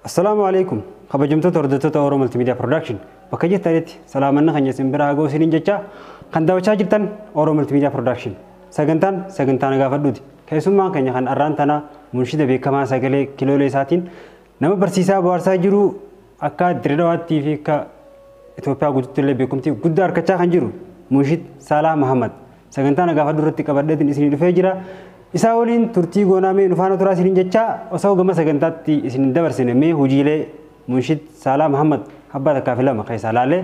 Assalaamu alaikum kabajamtoota hordoftoota Oromoo Multimedia Production bakka jirtanitti salaamanna keenya isin biraa haa isiniin jecha kan daawwachaa jirtan Oromoo Multimedia Production sagantaan sagantaa nagaa fadhuuti. Keessummaan keenya kan arraan tanaa munshida beekamaa sagalee kiloolee isaatiin nama barsiisaa bohaarsaa jiru akka Dirree Dawaattii fi akka Itoophiyaa guutuutti illee beekumtii guddaa argachaa kan jiru Munshid Saalaa Mahammad sagantaa nagaa fadhuu irratti qabadheetiin isinii dhufee jira. Isaa waliin turtii goonaa mee nufaana turaa isiniin jecha osoo gama sagantaatti isin dabarsine mee hojiilee Munshid Saalaa Mahammad abbaa takkaa fi lama keessaa laalee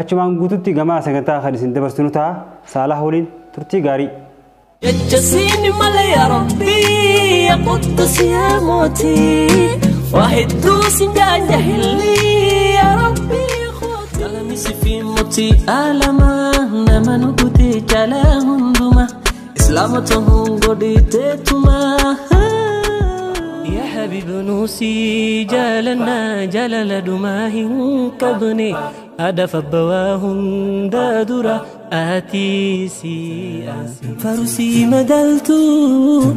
achumaan guututti gama sagantaa kan isin dabarsinu ta'a. Saalaa waliin turtii gaarii. جسيني ملا يا ربي يا قدس يا موتي واحد دوس جاهلي يا ربي خد كلامي في موتي ألما نما نقتي جلاهم دما إسلامتهم قديتما يا حبيب نوسي جالنا جلال دماه قبني هدف بواهم دادرة آتيسي فرسي مدلتو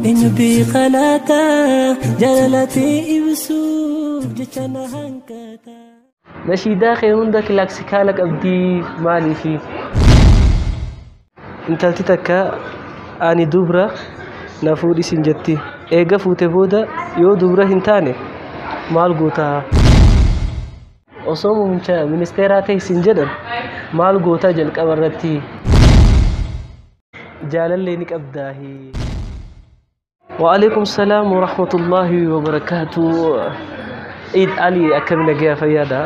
إن بخلاتا جلالتي إبسو جتنا هنكتا نشيدا خيرون داك لاكسكالك أبدي مالي في انتالتي تكا ani dubra na fuudhi sin jetti eega fuute booda yoo dubra hin taane maal gootaa osoo muummicha ministeeraa ta'e sin jedhan maal gootaa jalqaba irratti jaalallee ni qabdaahi. وعليكم السلام ورحمة الله وبركاته. عيد علي أكم نجيا فيادا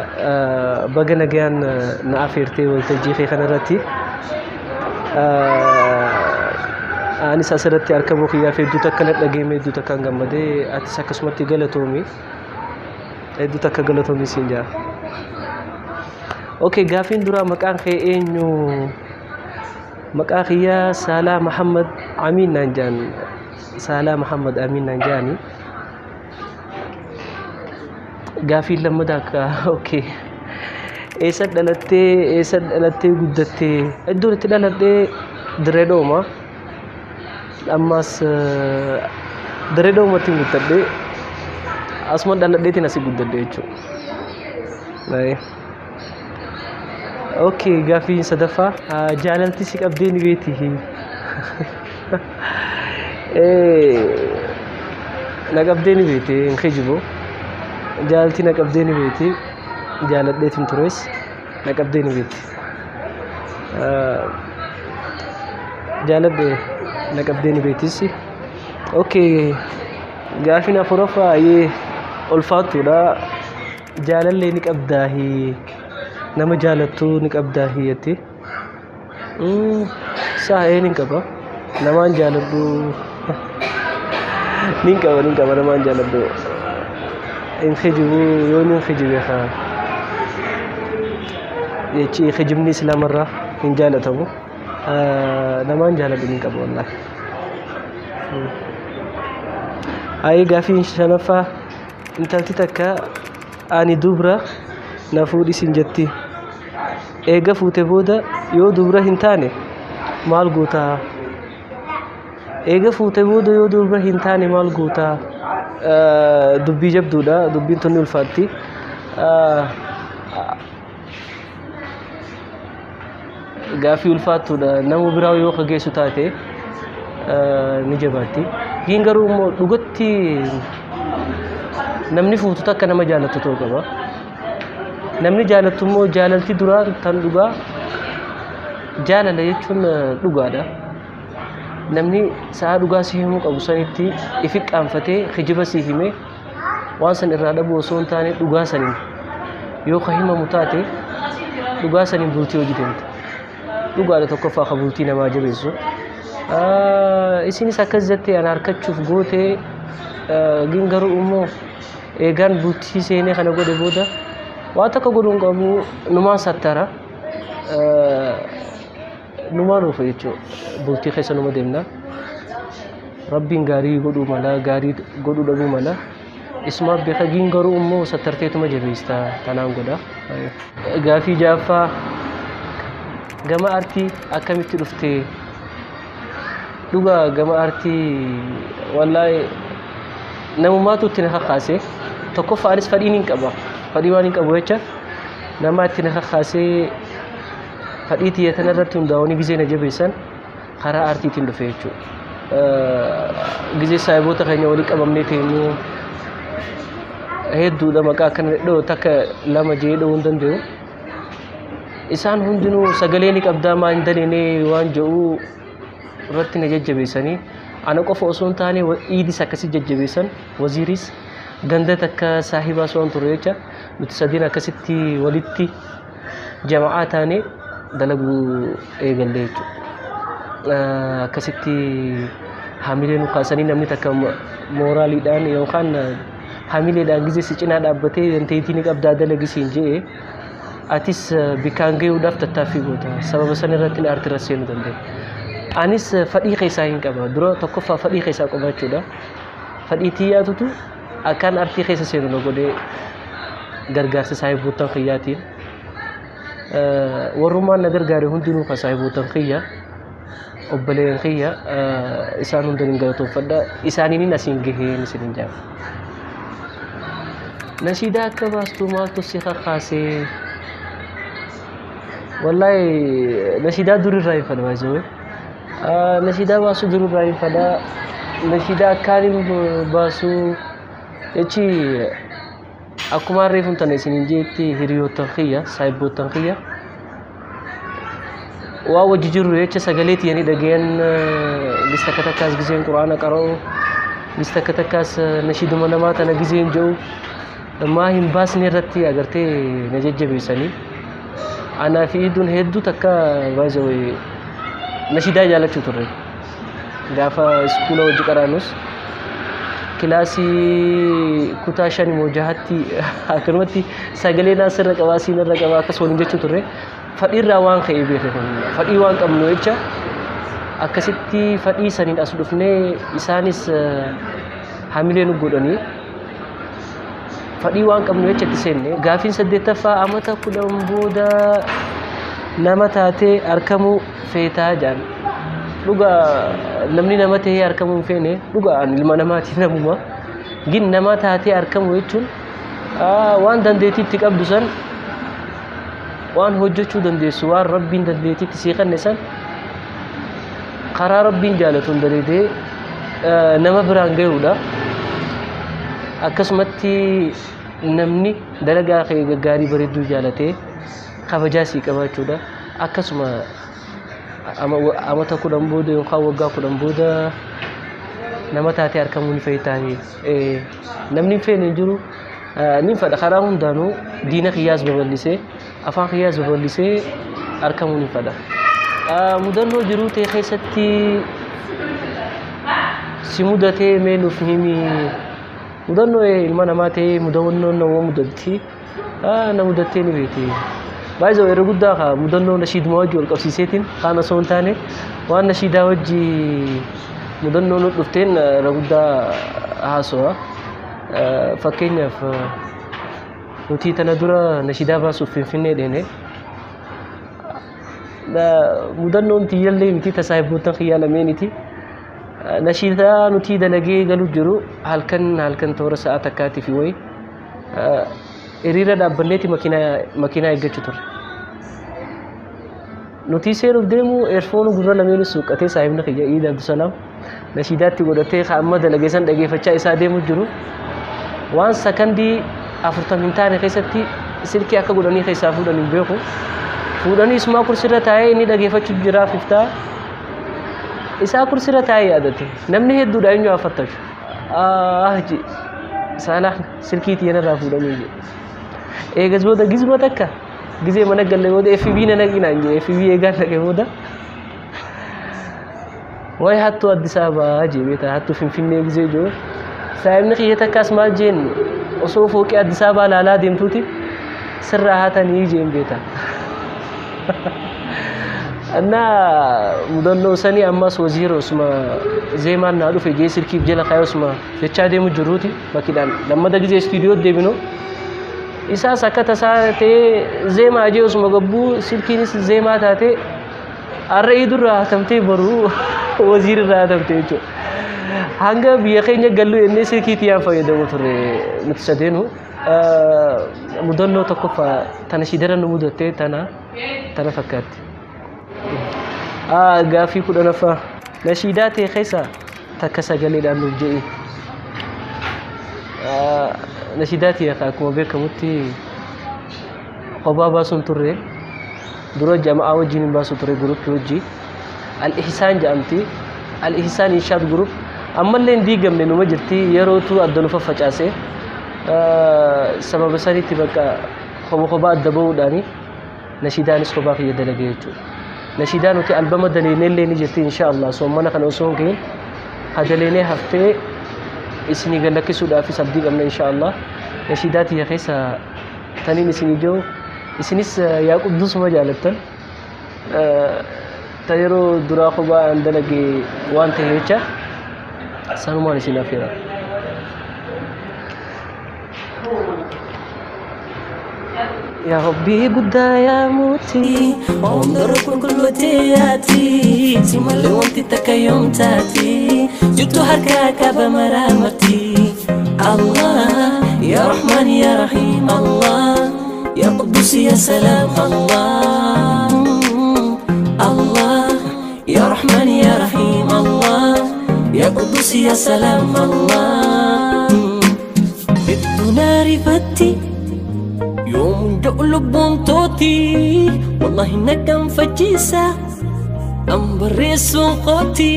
بقى نجيا نعفيرتي والتجيخي خنرتي anis asirratti argamuu kiyyaaf hedduu takka na dhageeme hedduu takka gammadee atis akkasumatti galatoomi hedduu takka galatoomi siin jaa. Okay, gaafiin duraa maqaan kee eenyu? Maqaa kiyyaa Saalaa Mahammad Amiin naan jaan. Saalaa Mahammad Amiin naan jaani. Gaafiin lammataa akka okay. Eessa dhalattee eessa dhalattee guddattee? Iddoon itti dhaladhee Dirree Dhooma. Ammas Dirree Dhoomatti guddadhe asuma dhaladheetiin asii guddadhe jechuudha. Okay, gaafiin sadaffaa jaalalti si qabdee ni beeti. Na qabdee ni beeti hin kijibu. Jaalalti na qabdee ni beeti jaaladheetiin tures na qabdee ni beeti. Jaaladhe na qabdee ni beetis. Okay, gaafiin afuraffaa yee ulfaattuudha. Jaalallee ni qabdaahi nama jaalattu ni qabdaahi jetti. Saa'ee ni qaba. Namaan jaaladhu ni qaba ni qaba namaan jaaladhu. Hin kijibu yoo ni kijibe haa jechi kijibni islaamarraa hin jaalatamu. Namaan jaaladhu ni qaba wallaahi. Ayi gaafiin shanaffaa intalti takka ani dubra na fuudhi sin jetti. Eega fuute booda yoo dubra hin taane maal gootaa? Eega fuute booda yoo dubra hin taane maal gootaa? Dubbii jabduudha. Dubbiin tun ulfaatti. Gaafii ulfaattuudha. Nama biraa yoo kageessu taate ni jabaatti. Giin garuu immoo dhugatti namni fuutu takka nama jaalattu ta'uu qaba. Namni jaalattu immoo jaalalti duraa tan dhugaa jaalala jechuun dhugaadha. Namni sa'a dhugaa si himuu qabu sanitti ifi qaanfatee kijiba si himee waan san irraa dhabuu osoo hin taane dhugaa saniin yoo ka himamu taate dhugaa saniin bultii hojii deemta. Dhugaadha tokkoffaa ka bultii namaa jabeessu. Isinis akkas jettee ana harkachuuf gootee gin garuu immoo eegaan bultii seenee kana godhe booda waan takka godhuu hin qabu numaan sattara numaan oofa jechuudha. Bultii keessa numa deemna. Rabbiin gaarii godhuu mala gaarii godhuu dhabuu mala. Isuma beeka gin garuu immoo sattarteetuma jabeessa tanaan godha. Gaafii jaaffaa gama aartii akkamitti dhuftee? Dhugaa gama aartii wallaahi namummaatu itti na kakaase. Tokkoffaanis fadhiin hin qaba. Fadhii waan hin qabu jecha nama itti na kakaasee fadhii tiyya tana irratti hundaa'anii gizee na jabeessan karaa aartiitiin dhufe jechuudha. Gizee saahiboota keenya walii qabamnee teenyu hedduudha maqaa akkana dhoo takka lama jee dhowuu hin danda'u. Isaan hundinuu sagalee ni qabdaa maa hin daleenee waan jedhu irratti na jajjabeessanii ana qofa osoo hin taane iidis akkasii jajjabeessan waziiris ganda takka saahibaas waan ture jecha nuti sadiin akkasitti walitti jama'aa taane dalaguu eegalle jechuudha. Akkasitti hamilee nu kaasanii namni takka mooraaliidhaan yookaan hamileedhaan gizee si cinaa dhaabbatee dandeettii ni qabdaa dalagi siin jedhee atis bikkaan gahuudhaaf tattaaffii goota. Sababa sana irratti aartii irra seenuu danda'e. Anis fadhii keessaa hin qaba. Dura tokkoffaa fadhii keessaa qabaachuudha. Fadhii xiyyaatutu akkaan aartii keessa seenu na godhee gargaarsa saahiboota kiyyaatiin. Warrummaan na gargaare hundinuu kan saahiboota kiyya. Obboleen kiyya isaan hundan hin galatoonfadha. Isaaniin asiin gaheen isin hin jaamu. Nashiidaa akka baastu maaltu si kakaasee? Wallahi nashiidaa durirraa hin fedha baay'ee. Nashiidaa baasuu durirraa hin fedha. Nashiidaa akkaan hin baasuu jechi akkuma reefuun tana isin hin jeetti hiriyoottan kiyya saahiboottan kiyya. Waa wajji jirru jecha sagalee tiyyanii dhagayan gis takka takkaas gizeen quraana qara'u gis takka takkaas nashiiduma namaa tana gizeen jedhu maa hin baasne irratti agartee na jajjabeessanii. Anaa fi iiduun hedduu takka baay'ee nashiidaa jaalachuu turre. Gaafa iskuula hojii qaraanus kilaasii kutaa 5 moo 6tti akkanumatti sagalee naas irra qabaa siin irra qabaa akkas waliin jechuu turre. Fadhiirraa waan ka'ee beeke kun fadhii waan qabnu jecha akkasitti fadhii saniin as dhufnee isaanis hamilee nu godhanii fadhii waan qabnu jecha itti seenne. Gaafiin 8ffaa amata 10 booda nama taatee argamuu feetaa jedhan. Dhugaa namni nama ta'ee argamuu hin feene dhugaa ani ilma namaati namuma. Gin nama taatee argamuu jechuun waan dandeettii itti qabdu san waan hojjechuu dandeessu waan rabbiin dandeettiitti sii kenne san karaa rabbiin jaalatuun daleedee nama biraan gahuudha. Akkasumatti namni dalagaa kee gaggaarii bareedduu jaalatee kabajaa sii qabaachuudha. Akkasuma amata 10 booda yookaan waggaa 10 booda nama taatee argamuu ni feetaa. Namni hin feene hin jiru. Ni fedha karaa hundaanuu diina kiyyaas babal'isee afaan kiyyaas babal'isee argamuu ni fedha. Mudannoo jiruu ta'e keessatti si mudatee mee nuuf himi. Mudannoo ilma namaa ta'ee mudannoon nama mudatti na mudattee ni beekti. Baay'ee yeroo guddaa kaa mudannoo nashiiduma wajji wal qabsiiseetiin kaan osoo hin taane waan nashiidaa wajji mudannoo nu dhufteen yeroo guddaa haasawa. Fakkeenyaaf nuti tana dura nashiidaa baasuuf Finfinnee deene. Mudannoon tiyyallee miti tasaahiboottan kiyyaa lameeniiti. Nashiidaa nuti dalagee galu jiru halkan halkan toora sa'a takkaatii fi wayi hiriira dhaabbanneeti makiinaa eeggachuu turre. Nuti seenuuf deemu eerfoon gurra lameenis suuqqatee saahibni kiyya Iid Abdusalaam nashiidaatti godhatee amma dalagee san dhageeffachaa isaa deemu jiru. Waan sakandii 40 hin taane keessatti silkii akka godhanii keessaa fuudhan hin beeku. Fuudhanii isumaa kursiirra taa'ee inni dhageeffachuu jiraaf iftaa. Isaa kursiirra taa'ee yaadate. Namni hedduudha eenyu haa fattashu. Ji saalaan silkii xiyyanarraa fuudhanii jedhe. Eegas booda gizuma takka gizee mana galle booda FB na naqinaan jedhe FB eegaan dhaqe booda. Wayi hattuu Addis Ababaa jee beektaa hattuu Finfinnee gizee jiru. Saahibni kiyya takkaas maal jeen osoo fooqii Addis Ababaa laalaa deemtuuti sirraa hatanii jeen beektaa. እና mudannoo sanii ammas waziira osuma zeemaan naa dhufe jee silkiif jala kaayee osuma jechaa deemu jiruuti bakkiidhaan lammata gizee istuudiyoo deebinu isaas akka tasaa ta'ee zeemaa jee osuma gabbuu silkiinis zeemaa taate har'a iidurraa hatamtee boruu waziirraa hatamte jechuudha. Hanga biyya keenya gallu inni silkii tiyyaan fayyadamu ture nuti sadeenu. Mudannoo tokkoffaa tana shidara nu mudattee tana fakkaatti. Gaaffii 10ffaa nashiidaa ta'e keessa takka sagaleedhaan nuuf jedhi. Nashiidaa ta'e akkuma beekamutti kophaa baasuun turre, dura jama'aa wajjin hin baasu ture, guruppii wajjin. Al-Ihsaan jedhamti. Al-Ihsaan Inshaad Gurup ammallee hin diigamne, numa jirti, yerootu adda nu faffacaase. Sababa sanitti bakka kopha kophaa adda bahuudhaani nashiidaanis kophaa kiyya dalagee jechuudha. Nashiidaa nuti albama daleenee illee ni jirti, insha Allah soommana kana osoo hin gahin hadaleenee haftee isinii gallakkisuudhaafis abdii qabna, insha Allah. Nashiidaa tiyya keessa taniin isinii jiru isinis yaa Quddusuma jaalattan ta yeroo duraa kophaa an dalage waan ta'e jecha sanumaan isin affeera. Yaa Rabbii guddaa, yaa mootii Hondoro qulqulloteyaati, si malee wanti takka yoom taati, jirtu harkaa qaba maraamarti. Allah ya Rahman ya Rahim, Allah ya Quddus ya Salam, Allah Allah ya Rahman ya Rahim, Allah ya Quddus ya Salam, Allah. Hedduu naarifatti yoomuun da'u lubbuun tooti, wallahi na gamfachiisa an barreessuun qooti.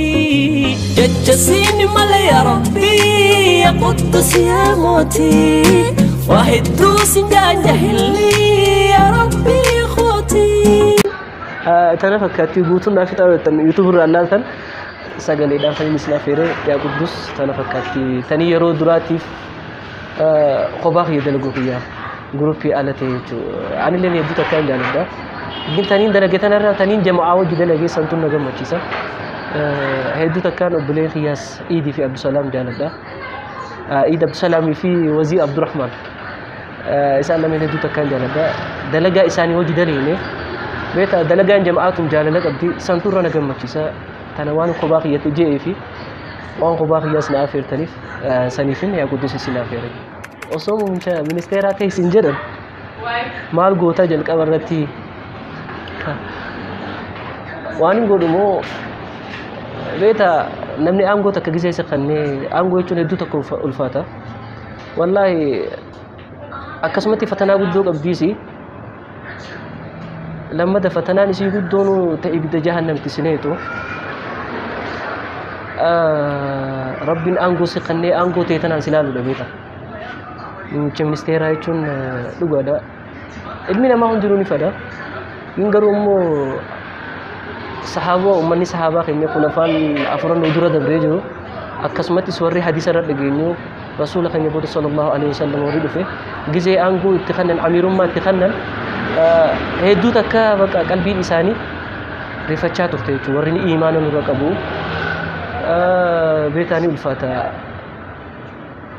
Jecha siin malee yaa Rabbii ya Quddus yaa mootii, waa hedduu sin jaajahilli yaa Rabbii kooti. Tana fakkaatti guutuun naaf fixaa YouTube irraa ilaaltan sagaleedhaan kan inni isin affeere yaa Quddus tana fakkaatti tanii yeroo duraatiif kophaa kiyya dalaguu kiyyaa guruppii ala ta'e jechuudha. Anillee hedduu takka hin jaaladha. Gin taniin dalage tanarra taniin jama'aa wajji dalagee santuun na gammachiisa. Hedduu takkaan obboleen kiyyaas Iidii fi Abdusalaam jaaladha. Iid Abdusalaamii fi Wazii Abdurrahmaan. Isaan lameen hedduu takkaan jaaladha. Dalagaa isaanii hojii daleene beeta dalagaan jama'aatun jaalala qabdi santuurra na gammachiisa. Tana waan kophaa kiyyatti je'ee fi waan kophaa kiyyaas na affeertaniif saniifin yaa Quddus isin affeere. Osoo muummicha ministeeraa ta'e isin jedhan maal goota? Jalqaba irratti waan hin godhu moo beeta, namni aangoo takka gisee isa kannee aangoo jechuun hedduu tokko ulfaata. Wallaahi akkasumatti fatanaa guddoo qabdiisi. Lammata fatanaan isii guddoon ta'e ibidda jahannamti sineetu. Rabbiin aangoo si kannee aangoo ta'e tanaan si ilaaluudha beeta. Muummicha ministeeraa jechuun dhugaadha. Ilmi namaa hundinuu ni fada. Inni garuu immoo sahaabaa uummanni sahaabaa keenya kun afaan afuran dura dabree jiru. Akkasumattis warri hadiisa irra dhageenyu rasuula keenya booda sallallahu alaihi wasallam warri dhufe gizee aangoo itti kannan, amiirummaa itti kannan, hedduu takka baqa qalbiin isaanii rifachaa turte jechuudha. Warri ni imaana nurra qabu beetaanii ulfaata.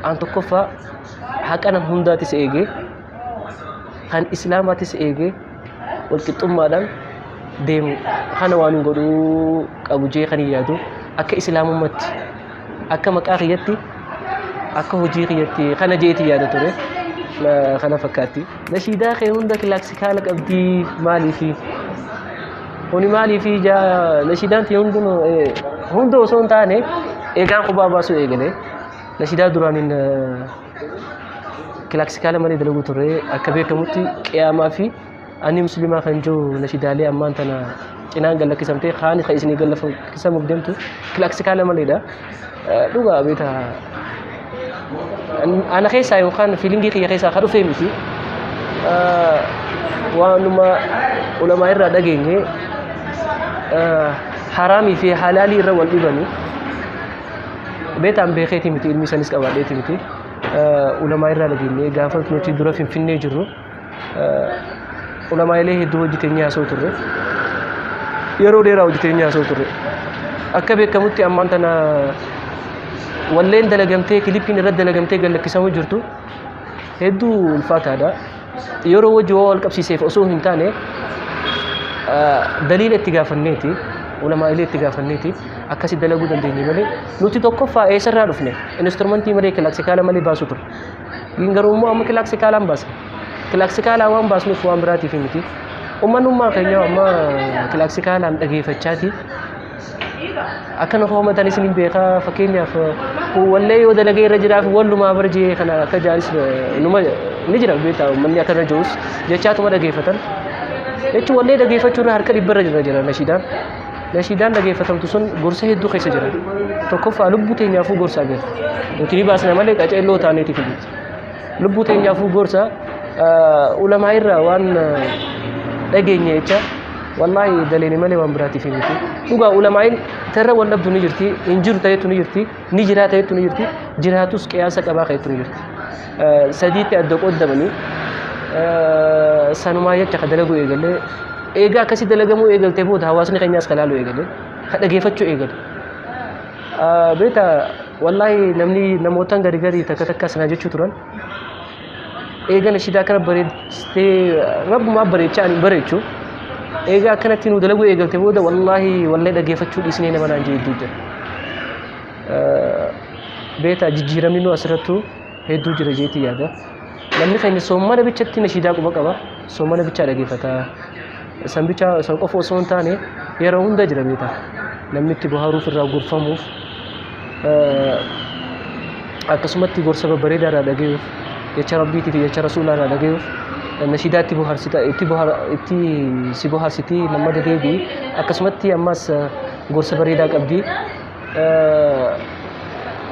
An tokkoffaa haqa nam hundaatis eegee kan islaamaatis eegee walqixxummaadhaan deemu kana waan hin godhuu qabu jee kan hin yaadu akka islaamummaatti, akka maqaa kiyyatti, akka hojii kiyyatti kana jeeti yaada ture kana fakkaatti. Nashiidaa kee hunda kilaaksikaala qabdii maaliifi? Kuni maaliifi nashiidaan tiyya hundinuu hunda osoo hin taane eegaan kophaa baasuu eegale. Nashiidaa duraaniin kilaaksikaala malee dalaguu turre, akka beekamutti qiyaamaa fi ani musliimaa kan jiru nashiidaalee ammaan tana cinaan gallakkisamtee kaan kan isinii gallakkisamuuf deemtu kilaaksikaala maleedha. Dhugaa beeta ana keessaa yookaan fiilingii kiyya keessaa kan dhufee miti. Waanuma ulamaa irraa dhageenye haraamii fi halaalii irra wal dhibanii beetaan beekeeti miti, ilmi sanis qabaadheeti miti. Ulamaa irraa dhageenye gaafa nuti dura Finfinnee jirru ulamaa'ilee hedduu hojii teenyee haasa'u turre. Yeroo dheeraa hojii teenyee haasa'u turre. Akka beekamutti ammaan tana walleen dalagamtee kilippiin irratti dalagamtee gallakkisamuu jirtu hedduu ulfaataadha. Yeroo wajji waa wal qabsiiseef osoo hin taane daliila itti gaafanneeti. Ulamaa'ilee itti gaafanneeti akkasi dalaguu dandeenye malee nuti tokkoffaa eessarraa dhufne instrumentii malee kilaksikaala malee baasu ture. Garuu immoo amma kilaksikaalaan baasne. Kilaksikaalaa waan baasnuuf waan biraatiif miti. Uummanummaa keenya amma kilaksikaalaan dhageeffachaati. Akkana hoomatan isin beekaa fakkeenyaaf wallee yoo dalagee irra jiraaf wallumaa barjee kana akka jaanis numa ni jira beektaa uummanni akkana jirus jechaatuma dhageeffatan. Jechuun wallee dhageeffachuu irra harka dhibba irra jira nashiidaan. Nashiidaan dhageeffatamtu sun gorsa hedduu keessa jira. Tokkoffaa lubbuu teenyaafuu gorsa agarra. Nuti ni baasna malee qaceelloo taaneetiif miti. Lubbuu teenyaafuu gorsa ulamaa irraa waan dhageenye jecha wallaahi daleeni malee waan biraatiif miti. Dhugaa ulamaa'iin tarra wal dhabdu ni jirti, hin jiru ta'etu ni jirti, ni jiraa ta'etu ni jirti, jiraatus qiyaasa qabaa ta'etu ni jirti. Sadiitti adda qoodamanii sanumaa jecha ka dalaguu eegalee eegaa akkasii dalagamuu eegaltee booda hawaasni keenyaas ka laaluu eegale, ka dhageeffachuu eegale. Beektaa wallaahi namni namootaan gari garii takka takka sana jechuu turan. Eega nashiidaa kana bareechitee rabbumaa bareechaa ani bareechu. Eega akkanatti nu dalaguu eegalte booda wallaahi wallee dhageeffachuu dhiisnee nama naan jee hedduu jira. Beektaa jijjiiramni nu asirrattu hedduu jira jeetii yaada. Namni keenya soomana bichatti nashiidaa quba qaba. Soomana bichaa dhageeffata. San bichaa san qofa osoo hin taane yeroo hunda jira beektaa. Namni itti bohaaruuf irraa gorfamuuf akkasumatti gorsa babbareedaa irraa dhagayuuf jecha rabbiitii fi jecha rasuulaa irraa dhagayuuf nashiidaa itti bohaarsita itti bohaar itti si bohaarsitii nama deebii akkasumatti ammas gorsa bareedaa qabdi.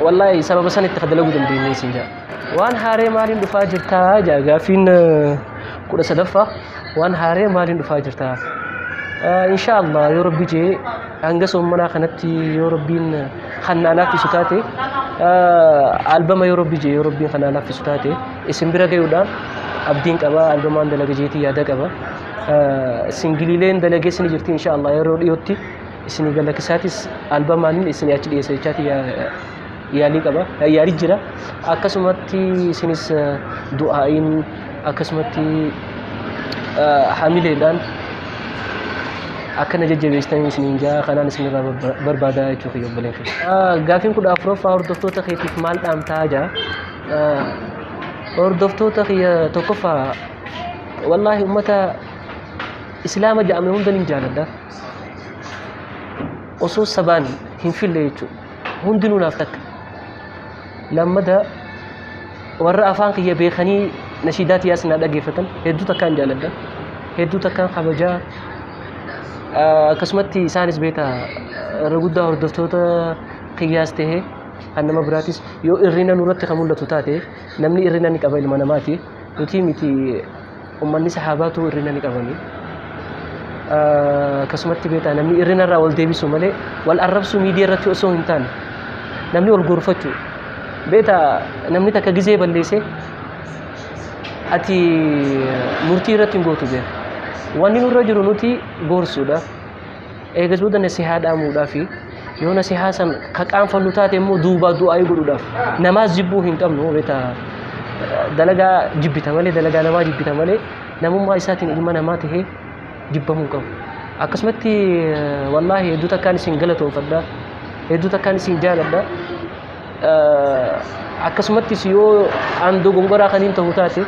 Wallaahi sababa san itti dalaguu dandeenye isin jaa. Waan haaree maaliin dhufaa jirtaa jaa gaaffiin 13ffaa waan haaree maaliin dhufaa jirtaa? Insha Allah yoo rabbi jee hanga soommanaa kanatti yoo rabbiin kan naa laaffisu taate albama yoo rabbi jee yoo rabbiin kan naa laaffisu taate isin bira gayuudhaan abdiin qaba albamaan dalaga jeetii yaada qaba. Singiliileen dalagee isin jirti insha Allah yeroo dhiyootti isin galakkisaatis albamaanin isin achi dhiyeessa jechaati yaalii qaba yaalii jira. Akkasumatti isinis du'aa'iin akkasumatti hamileedhaan akkana jajjabeessitanii isiniin jaa kanaan isinirraa barbaadaa jechuu kiyya obboleen kiyya. Gaaffiin 14ffaa hordoftoota keetiif maal dhaamtaa jaa? Hordoftoota kiyya tokkoffaa wallaahi ummata islaama jedhame hunda nin jaaladha. Osoo sabaan hin fille jechuudha. Hundinuu naaf takka. Lammada warra afaan kiyya beekanii nashiidaa tiyyaas na dhageeffatan hedduu takkaan jaaladha. Hedduu takkaan kabajaa. Akkasumatti isaanis beektaa irra guddaa hordoftoota kiyyaas ta'ee kan nama biraatis yoo irrina nurratti kan mul'atu taate namni irrina ni qaba ilma namaati. Nuti miti uummanni sahaabaatu irrina ni qabani. Akkasumatti beektaa namni irrina irraa wal deebisu malee wal arrabsuu miidiyaa irratti osoo hin taane namni wal gorfachuu beektaa namni takka gizee balleesse ati murtii irratti hin gootu beeka. Wanni nurra jiru nuti gorsuudha. Eegas booda nasihaa dhaamuudhaa fi yoo nasihaa san ka qaanfannu taate immoo duubaa du'aa godhuudhaaf namaas jibbuu hin qabnu beektaa dalagaa jibbita malee dalagaa namaa jibbita malee namummaa isaatiin ilma namaa tahee jibbamuu qabu. Akkasumatti wallaahi hedduu takkaan isin galatoonfadha. Hedduu takkaan isin jaaladha. Akkasumattis yoo aan dogongoraa kaniin ta'u taate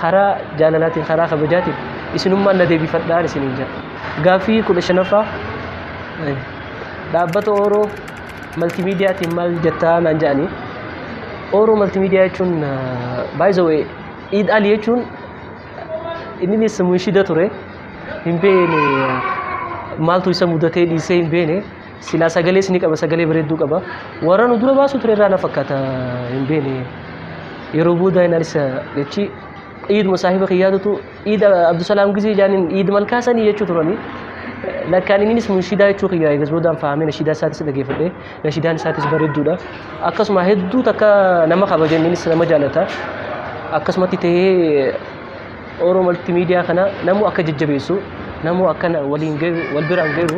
karaa jaalalaatiin karaa kabajaatiin isinummaan na deebifadhaan isiniin jedha. Gaaffii 15ffaa dhaabbata Ooroo maltiimiidiyaatiin maal jettaa naan jedhanii. Ooroo maltiimiidiyaa jechuun by the way Iid Ali jechuun innis munshida ture hin beekne maaltu isa mudatee dhiisee hin beekne silaa sagalees ni qaba sagalee bareedduu qaba warra nu dura baasu ture irraa na fakkaata hin beekne yeroo booda innis jechi Iiduma saahiba kiyyaatutu Iid Abdusalaam Gizee jaaniin Iid malkaasanii jechuu turanii lakkaan innis munshidaa jechuu kiyyaa eegas boodaan fahamee nashiidaa isaatis dhageeffadhe nashiidaan isaatis bareedduudha akkasuma hedduu takka nama kabaja innis nama jaalata akkasumatti ta'ee Ooroo maltiimiidiyaa kana namu akka jajjabeessu namu akka waliin gahu wal biraan gahu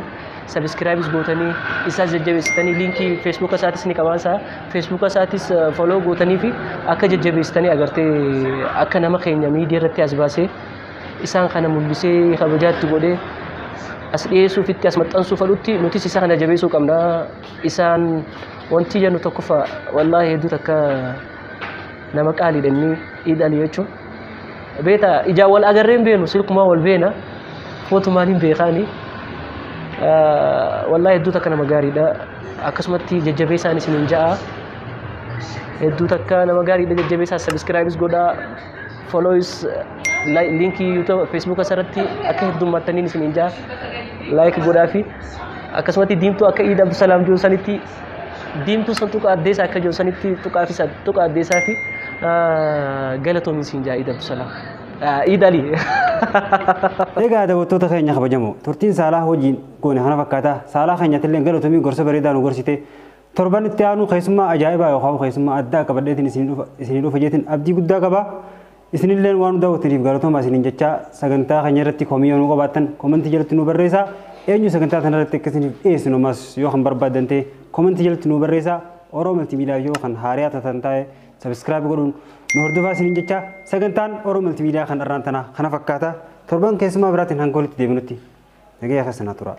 sabiskiraayibis gootanii isaas jajjabeessitanii liinkii feesbuuka isaatis ni qabaansa feesbuuka isaatis foloo gootanii fi akka jajjabeessitanii agartee akka nama keenya miidiyaa irratti as baasee isaan kana mul'isee kabajaatti godhee as dhiyeessuufitti as maxxansuu fedhutti nutis isa kana jabeessuu qabna. Isaan wanti jennu tokkoffaa, wallaahi hedduu takka nama qaaliidha inni Iid Alii jechuun. Beeta, ijaan wal agarreen beenu, silkumaa wal beena, footumaan hin beekaani. Wallaahi hedduu takka nama gaariidha. Akkasumatti jajjabeessaan isiniin ja'a. Hedduu takka nama gaariidha, jajjabeessaa, subscribe godhaa, follow, linkii YouTube, Facebook asirratti akka heddummattaniin isiniin ja'a. Like godhaa fi akkasumatti diimtuu akka Iid Abdusalaam jiru sanitti diimtuu san tuqa addeessaa akka jiru sanitti tuqaa fi tuqa addeessaa fi galatoomi isiin ja'a Iid Abdusalaam. Iid Alii. Egaa daawwattoota keenya kabajamoo, turtiin Saalaa hojiin goone kana fakkaata. Saalaa keenyattillee galatoomii, gorsa bareedaa nu gorsite. Torban itti aanu keessummaa ajaa'ibaa yookaan keessummaa addaa qabadheetiin isinii dhufa jeetiin abdii guddaa qaba. Isinilleen waan nu daawwattaniif galatoomaa isiniin jechaa, sagantaa keenya irratti komii yoo nu qabaattan commentii jalatti nu barreessaa. Eenyu sagantaa kana irratti akka isiniif dhiyeessinu ammas yoo kan barbaaddan ta'e commentii jalatti nu barreessaa. Oromoo Multimedia yoo kan haariyaa taatan ta'e subscribe godhuun nu hordofaa isiniin jecha, sagantaan Oromoo Multimedia kan irraan tanaa kana fakkaata. Torban keessummaa biraatiin hanga walitti deebinutti nagaya keessanaa tura.